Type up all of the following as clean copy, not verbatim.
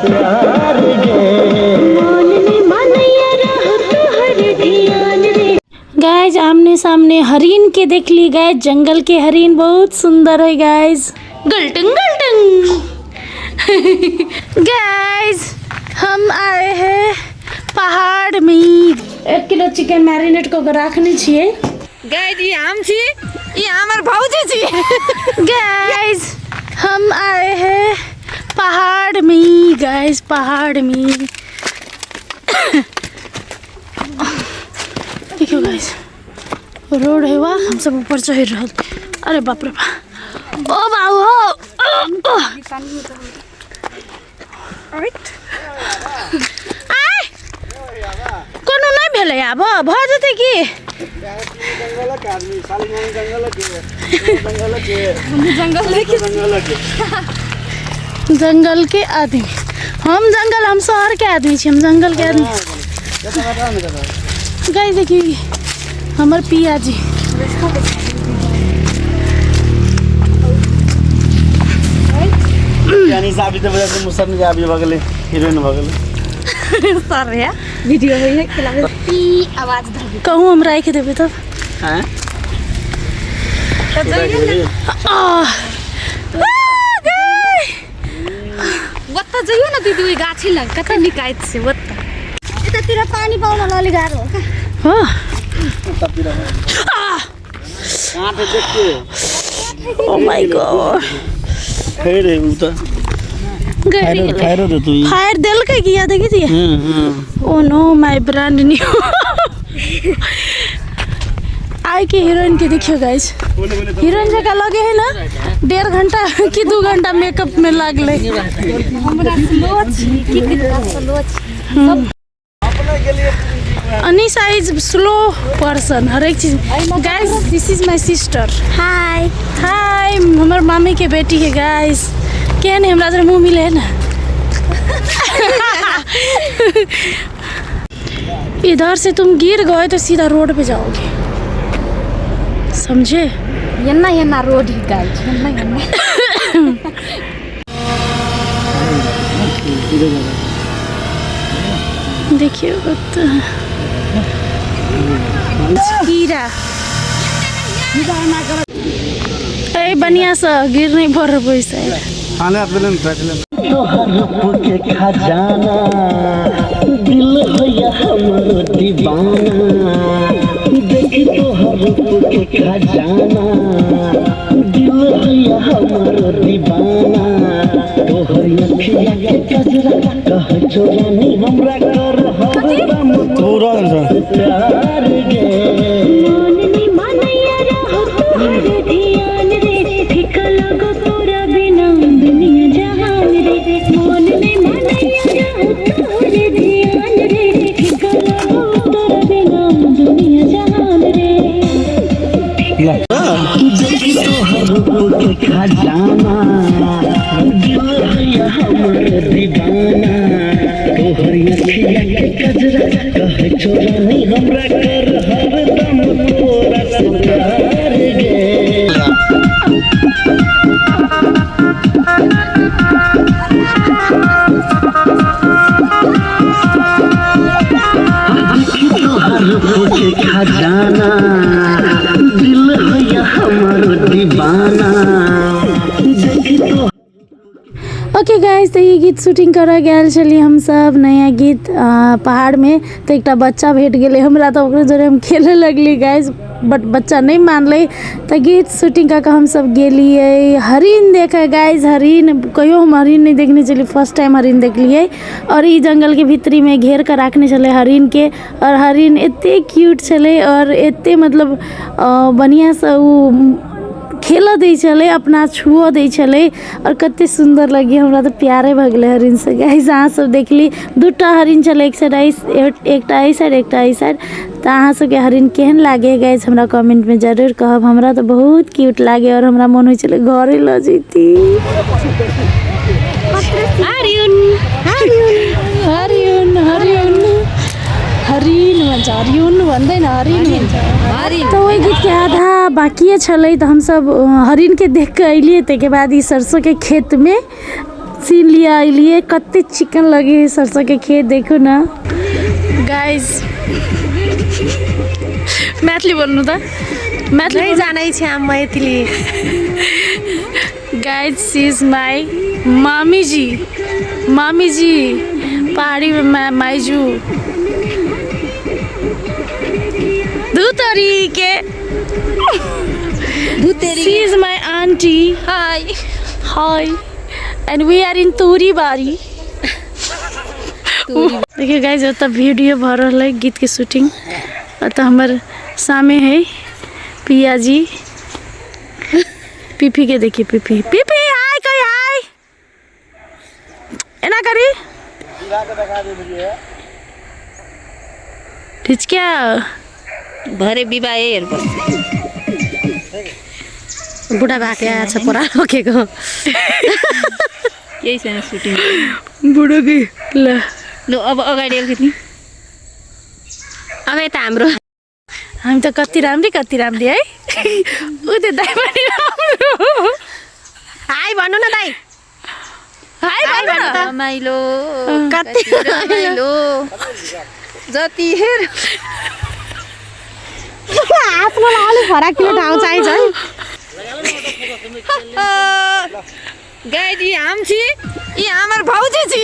प्यार गे। गाइज आमने सामने हरिन के देखली गाइज, जंगल के हरिन बहुत सुंदर है गाइज। गलटंग गलटंग। गाइज हम आए हैं पहाड़ में। 1 किलो चिकन मैरिनेट कऽ के राखने छियै। गाइज ई हम छी, ई हमर भौजी छी। गाइज हम आए हैं पहाड़ में। गाइज पहाड़ में देखियो गाइज रोड है वहाँ, हम सब ऊपर चढ़ रहल। अरे बाप रे बाप, ओ बाबू हो। आय कोनो नहि भेलै, आब भऽ जेतै की? जंगल के आदमी हम, जंगल हम शहर के आदमी छी, हम जंगल के आदमी। गाइस देखी हमर पिया जी। यानी साबित वजह से मुसर नहीं आबी भगले हीरोइन भगले सर या वीडियो होई है खिलावे ई आवाज धर कहूँ हम राखि देबै तब। हैं त जइयो ना। आह! आह, गाय! ओत्त जइयो ना दीदी, ओइ गाछी लग कते निकाइत छै ओत्त। यतातिर पानी पाउन अलि गाह्रो हो क्या। हो। कहाँ पे देख के? ओ my God, खैर है उ त गरी गेलै। फायरो दे तू। फायर देलकै कि या देखै छियै? हम्म हम्म। Oh no my brand new. आइ के हीरोइन के देखियो गाइस, हीरोइन जकाँ लगे है ना। 1.5 घंटा कि 2 घंटा मेकअप में लागलै। हमरा स्लो छी की कहियो, स्लो छी। अनिशा is slow person हरेक चीज। Guys this is my sister. Hi hi, हमर मामी के बेटी है गाइस। केहन है हमरा जरा मुँह मिले है ना। इधर से तुम गिर गए तो सीधा रोड पे जाओगे, समझे? एना एना रोड ही गाइस, एना एना। देखियो कीड़ा ए बढ़िया से गिर नहीं पड़ पैसा। तोहर रूप के खजाना दिल होया हमर दीवाना, देख तोहर रूप के खजाना दिल होया हमर दीवाना, तोहर अखिया के कजरा कह चोरानी हमरा कर हरदम प्यार गे। मन ने मानैया रहो तोहर ध्यान रे, फीका लगो तोरा बिना दुनिया जहान रे। मन ने मानैया रहो तोहर ध्यान रे, फीका लगो तोरा बिना दुनिया जहान रे। देख तोहर रूप के खजाना दिल होया हमर दीवाना, तोहर अखिया के कजरा कह चोरानी हमरा कर हरदम तोरा से प्यार गे। देख तोहर रूप के खजाना दिल होया हमर दीवाना, देख तो। ओके गाइस, तऽ ई गीत शूटिंग करऽ गेल छलियै हमसब नया गीत पहाड़मे, तऽ एकटा बच्चा भेट गेलै हमरा, तऽ ओकरे जोरे हम खेले लगली गाइस, बट बच्चा नहि मानलै। तऽ गीत शूटिंग कऽ कऽ हमसब गेलियै हरिण देखऽ गाइस। हरिण कहियो हम हरिण नहि देखने छलियै, फर्स्ट टाइम हरिण देखलियै। आओर ई जङ्गलके भीतरीमे घेर कऽ राखने छलै हरिणके, आओर हरिण एते क्यूट छलै आओर एते मतलब बढ़िआँसँ ओ खेलऽ दै छलै, अपना छुअऽ दै छलै, आओर कते सुन्दर लगै हमरा तऽ प्यारे भऽ गेलै हरिणसँ गाइस। अहाँ सब देखली 2टा हरिण छलै, एक साइड एकटा एहि साइड एकटा एहि साइड। तऽ अहाँ सबके हरिण केहन लागै गाइस हमरा कमेंटमे जरूर कहब। हमरा तऽ बहुत क्यूट लागै आओर हमरा मोन होइ छलै घरे लऽ जैती। हरिण हरिण हरिण हरिण भन्छ, हरिण भन्दैन हरिण भन्छ। तऽ ओहि गीतके आधा बाकिए छलै, तऽ हमसब हरिणके देख कऽ अयलियै। ताहिके बाद ई सरसोके खेतमे सीन लिअ एलियै। कते चिकन लगे है सरसों के खेत, देखू ना गाइस। मैथिली बोलू तऽ मैथिली नहीं जानै छै हम Maithili. Guys, she is my मामी जी, मामी जी पहाड़ी में माइजू दू तोरी के। She is my auntie. Hi hi, and we are in Tori Bari. देखियौ गाइस, ओतऽ वीडियो भऽ रहल है गीत के शूटिंग। ओतऽ हमर सामने है पिया जी। पीपी के देखिए, पीपी पीपी हाय कही, हाय एना करी ठिचक्या भरे विवाह हेर बुढा भएको आएको छ पुरा रोकेको केही छैन सुटिङ बुढो के ल। लु अब अगाडि अलिकति अब यता हाम्रो हामी त कति राम्री कति राम्री है। ऊ त्यो दाइ पनि राम्रो। हाई भन्नु न दाइ, हाई भन्नु न। रमाइलो कति रमाइलो जति हेर हाँस्नुलाई अलिक फराकिलो ठाउँ चाहिन्छ है। गाइड यी हम छी, यी हमर भाउजू छी,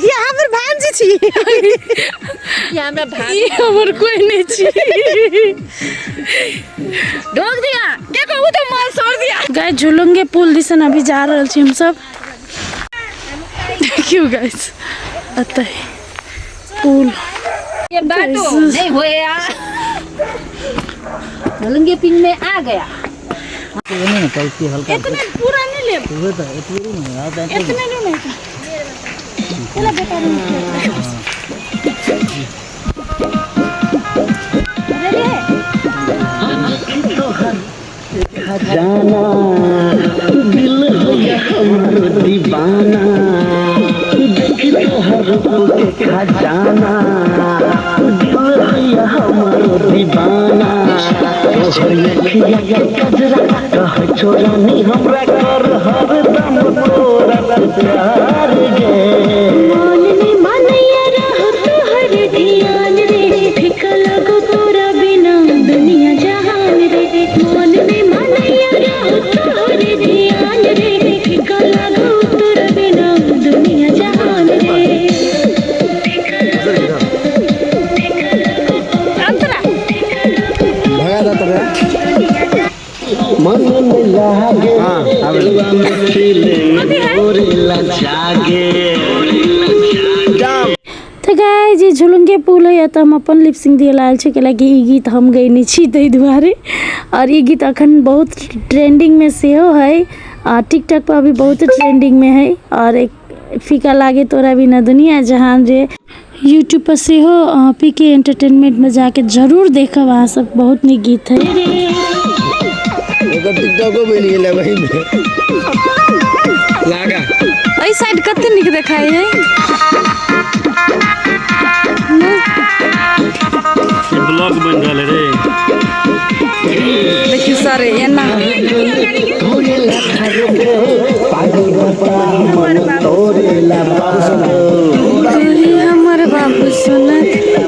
यी हमर भान्जी छी, यी हमरा भान्जी, यी हमर कोही नै छी। ढोक दिया के कहू त माल छोड़ दिया। गाइस झुलुंगे पुल दिसन अभी जा रहल छी हम सब। देखियो गाइस अतः पुल ये बाटो नहीं होया, झुलुंगे पिंग में आ गया। इतने पूरा नहीं ले, इतने नहीं नहीं चला बेटा नहीं। खजाना दिल हो गया हमारो दीवाना, देख तोहर रूप के खजाना, दिल हो गया हमारो दीवाना। तोहर अखिया के कजरा कह छोरानी हमरा कर हरदम तोरा प्यार गे। मन में मनैया रह तोहर ध्यान रे, फिका लगो तोरा बिना दुनिया जहान रे। मन में मनैया रह तोहर ध्यान रे, फिका लगो तोरा बिना दुनिया जहान रे। मन में लागे जागे। तऽ गाइस ई झुलुंगे पुल है, तऽ हम अपन लिपसिंग दिए लायल छी, कैलाकि ई गीत हम गयने छी ताहि दुआरे। और ई गीत अखन बहुत ट्रेंडिंग में सेहो है, आ टिकटॉक पर अभी बहुत ट्रेंडिंग में है। और एक फीका लागे तोरा बिना दुनिया जहान रे, यूट्यूब पर सेहो पी के एंटरटेनमेंट में जाके जरूर देखब अहाँ सब, बहुत नीक गीत है। एकर टिकटॉको बनि गेलै वही में लागा। एहि साइड कते नीक देखाइ है। ब्लॉग बन रहल है रे। देखियो सर एना तोरी हमर बाबू सुनत, तू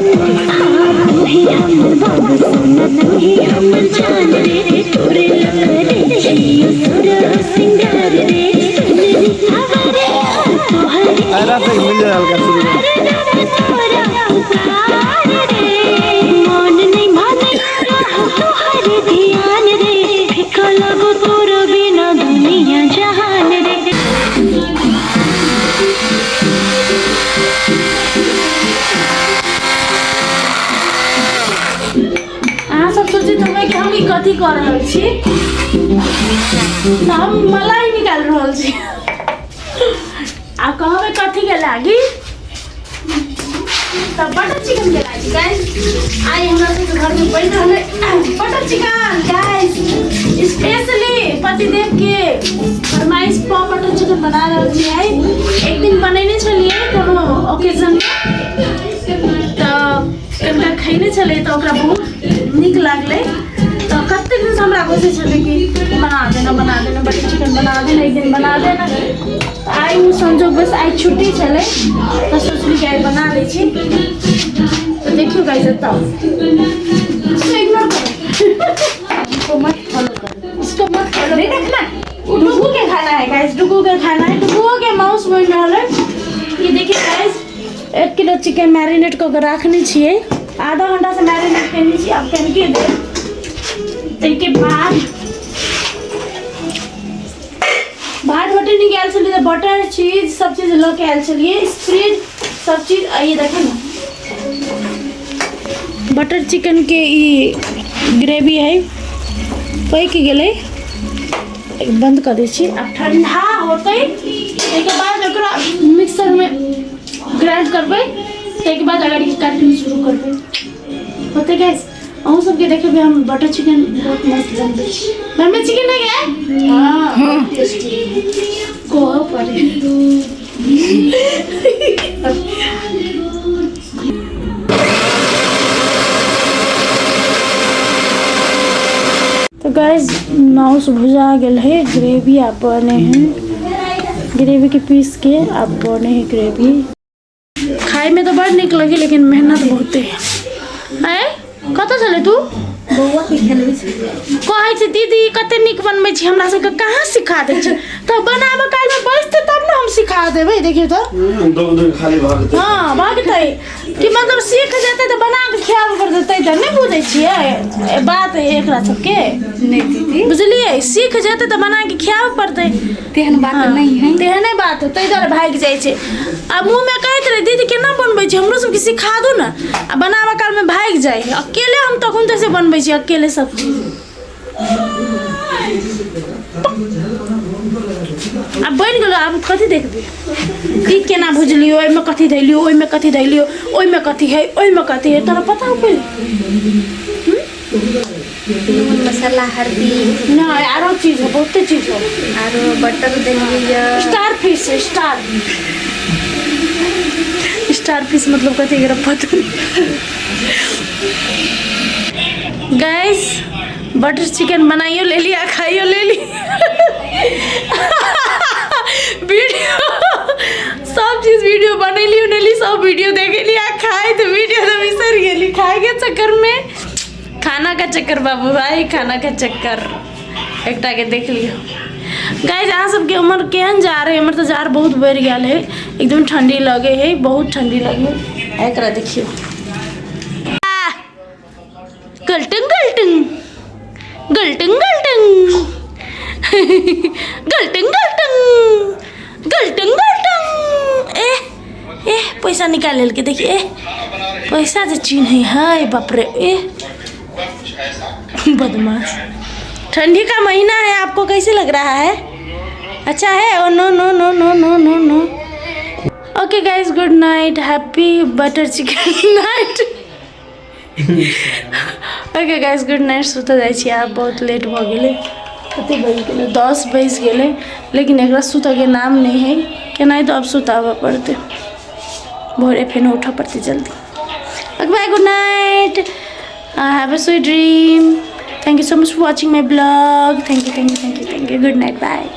हमर बाबू सोना, तू ही हमर जान रे, तोरे लगे जियो तोरा सिंगार रे। सुनरी सवारे तोहर अरे तक मिल जाए हल्का शुरू में। तोरा पुकार रे, मन नहीं माने तोहर ध्यान रे, फिका लगो तोरा बिना दुनिया जहान रे। अहाँ सब सोचैत होबै कि हम ई कथी कऽ रहल छी, तऽ हम मलाई निकालि रहल छी। आ कहबै कथी के लागी, तऽ बटर चिकन के लागी। गाइस आइ हमरा सबके घर में बनि रहल है बटर चिकन। गाइस स्पेशली पतिदेव के फरमाइश पर बटर चिकन बना रहल छी आइ। एक दिन बनेने छलियै कोनो ओकेजन में, तऽ कनिटा खैने छलै तऽ ओकरा बहुत नीक लागलै। तऽ कते कते दिन से हमरा घुसै छलै कि बना देना बना देना बटर चिकन बना देना, एक दिन बना देना। तऽ आइ ओ संजोग बस आइ छुट्टी छलै तऽ सोचली कि आइ बना लै छी। तऽ देखियौ गाइस, एतऽ इसको इग्नोर करो, इसको मत फॉलो करो, इसको मत फॉलो। नहीं देखना, वो डुगू के खाना है गाइस, डुगू के खाना है। डुगू के माउस बनि रहल है। ये देखिए गाइस, 1 किलो चिकन मैरिनेट कऽ के राखने छियै, आधा घंटा से मैरिनेट केने छी। आब कनिके देर ताहिके बाद भात बटेने गेल छलियै तऽ बटर चीज सब चीज लऽ के आयल छलियै, स्प्रेड सब चीज। ये देखियौ ने, बटर चिकन के ई ग्रेवी है, पकि गेलै, बंद कऽ दै छी। आब ठंडा होतै ताहिके बाद ओकरा मिक्सरमे ग्राइंड करबै, ताहिके बाद अगाड़ीके कार्यक्रम शुरू करबै। होतै गैस, अहूँ सबके देखेबै हम बटर चिकन बहुत मस्त बनबै छी। बनबै छी कि नहि गै? हाँ, कहऽ पड़े। तो गैस माउस भुजा गेल है, ग्रेवी आब बने है, ग्रेवी के पीस के आब बने है ग्रेवी। खाय में तो बड़ नीक लगे लेकिन मेहनत बहुते है। आय कतऽ छलै तू? बौआ के खेलबै छै। कहै छै दीदी कते नीक बनबै छी, हमरा सबके कहाँ सिखा दै छै? तऽ बनाबऽ कालमे बैसतै तब ने हम सिखा देबै। देखियौ तऽ दौड़ दौड़ खाली भागतै। हँ भागतै कि, मतलब सीख जेतै तऽ बना कऽ खियाबऽ पड़तै, ताहि दुआरे नहि बुझै छियै बात एकरा सबके। नहि दीदी, बुझलियै, सीख जेतै तऽ बना कऽ खियाबऽ पड़तै। तेहन बात नहि है। तेहने बात है, ताहि दुआरे भागि जाइ छै। आ मुँहमे कहैत रहै दीदी केना बनबै छै, हमरो सबके सिखा दू ने, आ बनाबऽ कालमे भागि जाइ है अकेले। हम तखन तऽ से बनबै छी अकेले सब चीज। आब बनि गेलो, आब कथी देखबै? ई केना भुजलियो, एहिमे कथी धैलियो, ओहिमे कथी धैलियो, ओहिमे कथी है, ओहिमे कथी है, तोरा पता हो पहिले? नून मसाला हल्दी। नहि, आरो चीज हो, बहुते चीज हो। आरो बटर देलियै यऽ। Star fish, star star fish मतलब कथी एकरा पता नहीं। गैस बटर चिकन बनाइयो लेली आ खाइयो लेली, वीडियो सब चीज वीडियो बनैली उनेली, सब वीडियो देखेली आ खाइ तऽ वीडियो तऽ बिसरि गेली खाइके चक्करमे। खाना का चक्कर बाबू भाई, खाना का चक्कर। एकटा के देख लियौ गाइस, अहाँ सबके उमर केहन जा रहे? हमर तऽ जार बहुत बढ़ि गेल है, एकदम ठंडी लगे है, बहुत ठंडी लगे है। एकरा देखियौ, गलटंग गलटंग गलटंग गलटंग गलटंग गलटंग गलटंग गलटंग। ए ए पैसा निकाल लेलकै, देखिए, ए पैसा जे चिन्ह है, बाप रे। ए बदमाश, ठंडी का महीना है, आपको कैसे लग रहा है? अच्छा है? ओ no no no no no no no. Okay guys, good night, happy butter chicken night. Okay guys, good night, सुतऽ जाइ छी आब, बहुत लेट भऽ गेलै। कते बजि गेलै? 10 बजि गेलै, लेकिन एकरा सुतऽके नाम नहि है। केनाहितो आब सुताबऽ पड़तै, भोरे फेर उठऽ पड़तै जल्दी। Okay bye, good night, have a sweet dream. Thank you so much for watching my blog. Thank you, thank you, thank you, thank you. Good night, bye.